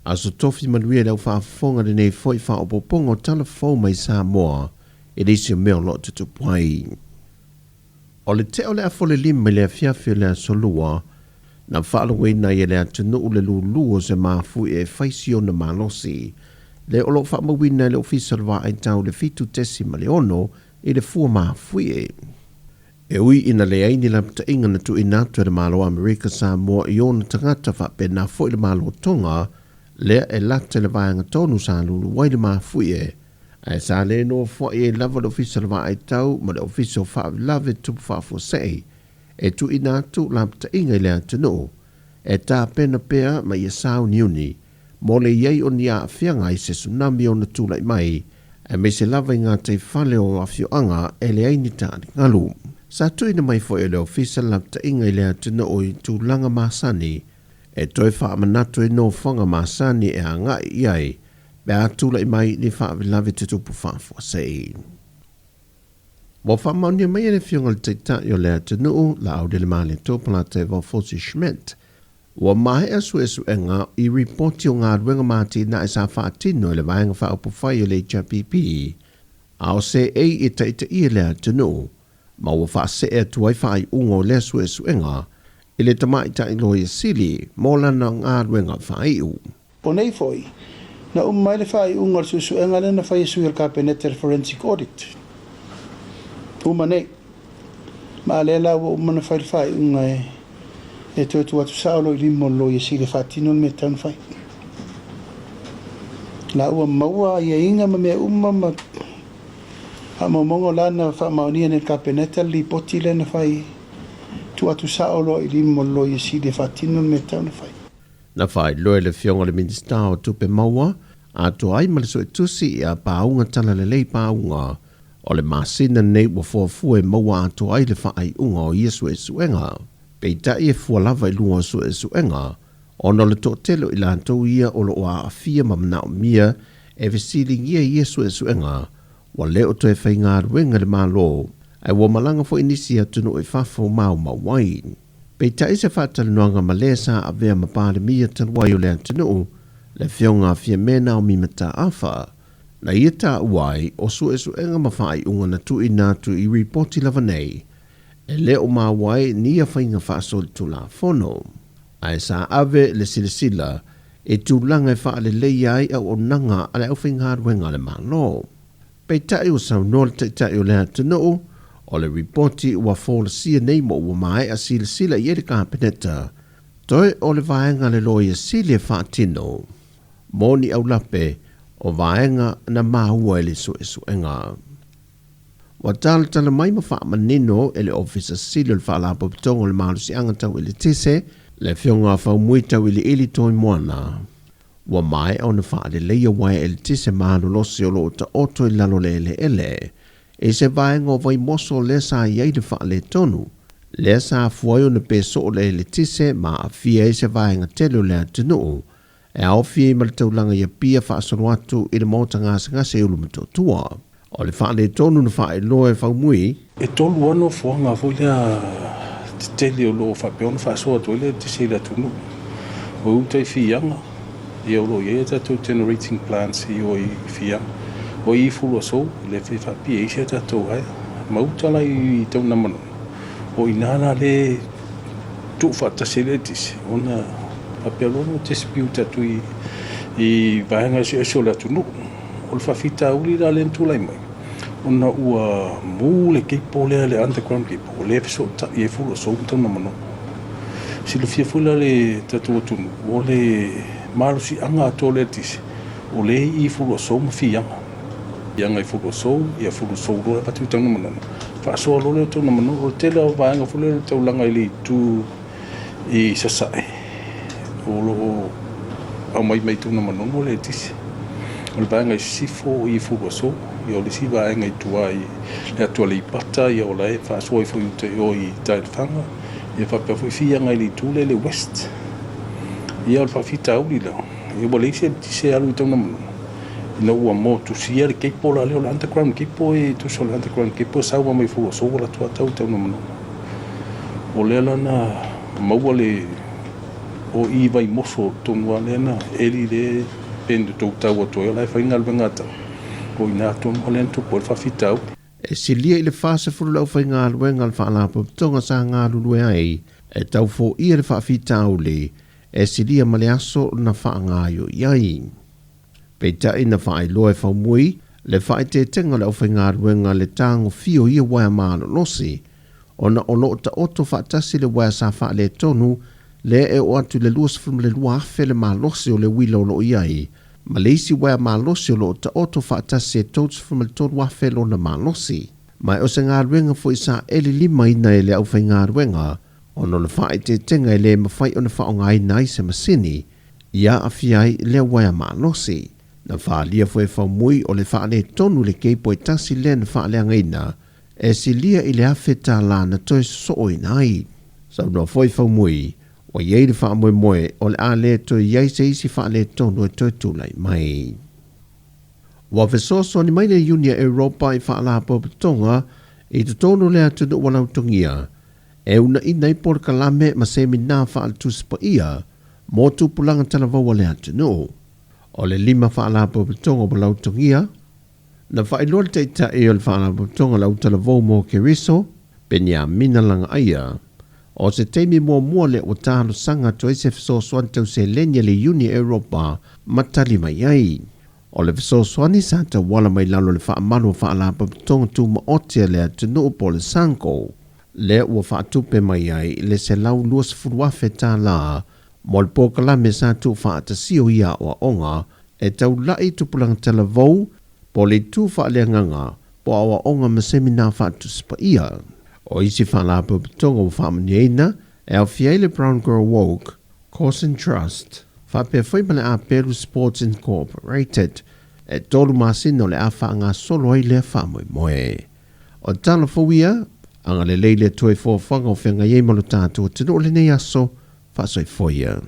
Aso Tofi manuia i le au faafofoga lenei foi faaopoopoga o tala fou mai Samoa i nisi o mea o lo o tutupu ai. O le tea o le afa o le 5 i le afiafi o le Aso Lua, na faalogoina ai e le atunuu le lūlū o se mafuie e fai si ona malosi, le o lo o faamauina e le Ofisa o le Vaaitau le 7.6 i le fua mafuie. E ui ina leai ni lapataiga na tuuina atu e le Malo o Amerika Samoa i ona tagata faapena foi le Malo o Tonga, lea e lata i le vaega tonu sa lulu ai le mafuie, ae sa le nofoai ai lava le Ofisa o le Vaaitau ma le Ofisa o Faalavelave Tupu Faafuasei e tuuina atu lapataiga i le atunuu e tapena pea ma ia sauniuni mo le i ai o ni aafiaga i se tsunami ona tulai mai, aemaise lava i gataifale o afioaga e leai ni taligalu. Sa tuuina mai foi e le Ofisa le lapataiga i le atunuu i tulaga masani e toe faamanatu ai nofoaga masani e agai i ai pe a tulai mai ni faalavelave tutupu faafuasei. Ua faamaonia mai e le Afioga i le Taitai o le atunuu, Laauli Malietoa Polataivao Fosi Schmidt, Ua maea suesuega i ripoti o galuega ma atinae sa faatino e le Vaega Faaupufai o le HRPP, a o seei e taitaia le atunuu, ma ua faasee atu ai faaiuga o lea suesuega i le Tamaitai Loia Sili mo lana galuega faaiu. O nei foi, na uma ai le faaiuga o le suesuega lea na fai e sui o le Kapeneta i le Forensic Audit. Uma nei. Ma a lea la ua uma ona fai le faaiuga e e toe tuu atu sao loa i lima o le Loia Sili e faatino le mea e tatau ona fai. La ua maua aiaiga ma mea uma ma faamaumauga o la na faamaonia nei e le Kapeneta le lipoti lea na fai, tuu atu sao loa i lima o le Loia Sili e faatino le mea e tatau ona fai. Na faailoa e le Afioga i le Minisita o Tupe Maua, atoa ai ma le Suetusi ia Pauga Talalelei Pauga, o le masina lenei ua fuafua e maua atoa ai le faaiuga o ia suesuega. Peitai e fua lava i luga o suesuega, ona o le toatele o i latou ia o lo o aafia ma manaomia e fesiligia ia suesuega, ua le o toe faigaluega i le Malo, ae ua malaga foi nisi atunuu i fafo maumau ai. Peitai se faatalanoaga ma le sa avea ma Palemia talu ai o le atunuu, le Afioga a Fiame Naomi Mataafa, na ia taua ai o suesuega ma faaiuga na tuuina atu i ripoti lava nei, e le o maua ai ni ia faiga faasolitulafono. Ae sa ave le silasila i tulaga e faaleleia ai auaunaga a le aufaigaluega a le Malo. Peitai ua saunoa le Taitai o le atunuu, o le ripoti ua folasia nei ma ua maea silasila i ai le Kapeneta, toe o le vaega a le Loia Sili e faatino mo ni aulape o vaega na maua i le suesuega. Ua talatala mai ma faamanino e le Ofisa Sili o le Faalapotopotoga o le Malosiaga Tau Eletise, le Afioga a Faumui Tauiliili Toimoana, Ua maea ona faaleleia uaea eletise malolosi o lo o taoto i lalo o le eleele i se vaega o Vaimoso lea sa i ai le faaletonu, lea sa afua ai ona pe soo le eletise ma aafia ai se vaega tele o le atunuu e aofia ai ma le taulaga i Apia faasolo atu i le maota gasegase i Ulumotootua. O le faaletonu na faailoa e Faumui. E tolu lava nofoaga foi lea tetele o lo o faapea ona faasoa atu ai le eletise i le atunuu. O uta i Fiaga, ia o lo o i ai a tatou generating plants i o i Fiaga. O i i Fuluasou, lea foi e faapipii ai si a tatou aea. Ma uta la i Taunamanono, o i ina la lea e tuufaatasi ai le eletise ona faapea loa ona distribute atu i vaega eseese o le atunuu. O le faafitauli la lea na tulai mai, ona ua mu le cable lea, le underground cable, o lea e fesootai ai Fuluasou ma Taunamanono. Silafia foi la le tatou atunuu, o le malosiaga atoa o le eletise, o lea e i i Fuluasou ma Fiaga. Fiaga i Fuluasou, ia Fuluasou loa e avatu i Taunamanono, faasoa loa lea o Taunamanono. O le tele lava o vaega foi lea o le taulaga i le itu i Sasae, o lo o aumai mai Taunamanono le eletise. O le vaega i Sisifo i Fuluasou, ia o le isi vaega i tua i le atu Aleipata, ia o la e faasoa ifo i uta i o i Taelefaga, ia faapea foi Fiaga i le itu lea i le west. Ia o le faafitauli la, ia ua leai se eletise e alu i Taunamanono, ina ua motusia le cable la lea o le underground cable e tusa o le underground cable e sau mai Fuluasou alu atu lava tau i Taunamanono. O lea la na maua le O i Vaimoso tonu lava lea na eli le pe na tou tau atu ai o la e fai galuega a tau. O i ina tonu lava lea na tupu ai le faafitauli. E silia i le 40 le aufaigaluega a le Faalapotopotoga sa galulue ai e tau foia le faafitauli e silia ma le aso na faagaoioi ai. Peitai na faailoa e Faumui le faaeteetega o le aufaigaluega le tagofia o ia uaea malolosi ona o lo o taoto faatasi le uaea sa faaletonu lea e oo atu i le 22,000 le malosi o le uila o lo o i ai ma le isi uaea malosi o lo o taoto faatasi e 33,000 lona malosi. Ma o se galuega foi sa eli limaina e le aufaigaluega ona o le faaeteetega e le mafai ona faaaogaina ai se masini i aafia ai lea uaea malosi. Na faaalia foi e Faumui o le faaletonu i le keipo e tasi lea na faaleagaina e silia i le $1,000 na toe sosooina ai. Saunoa foi Faumui, ua i ai le faamoemoe o le a le toe i ai se isi faaletonu e toe tulai mai. Ua fesoasoani mai le Iuni a Europa i faalapotopotoga i totonu o le atunuu ua lautogia e uunaina ai polokalame ma semina faale-Tusi Paia mo tupulaga talavou a le atunuu. O le lima faalapotopotoga ua lautogia, na faailoa le Taitai o le Faalapotopotoga o le Autalavou mo Keriso, Peniamina Lagaaia, o se taimi muamua lea ua talosaga atu ai se fesoasoani tau seleni a le Iuni a Europa ma tali mai ai. O le fesoasoani sa tauala mai lalo o le faamalu o Faalapotopotoga Tumaoti a le atunuu po o le SANCO, lea ua faatupe mai ai le $120,000 mo le polokalame sa tuufaatasia o ia aoaoga e taula'i tupulaga talavou po o le itu faaleagaga po o aoaoga ma semina faatusi paia. O isi faalapotopotoga ua faamanuiaina e aofia ai le Brown Girl Woke, Caution Trust, faapea foi ma le Apelu Sports Incorporated. E tolu masina o le a faagasolo ai lea faamoemoe. O tala fou ia, agalelei le Atua i foafoaga o feagai ai ma lo tatou atunuu i lenei aso, faasoifua ia.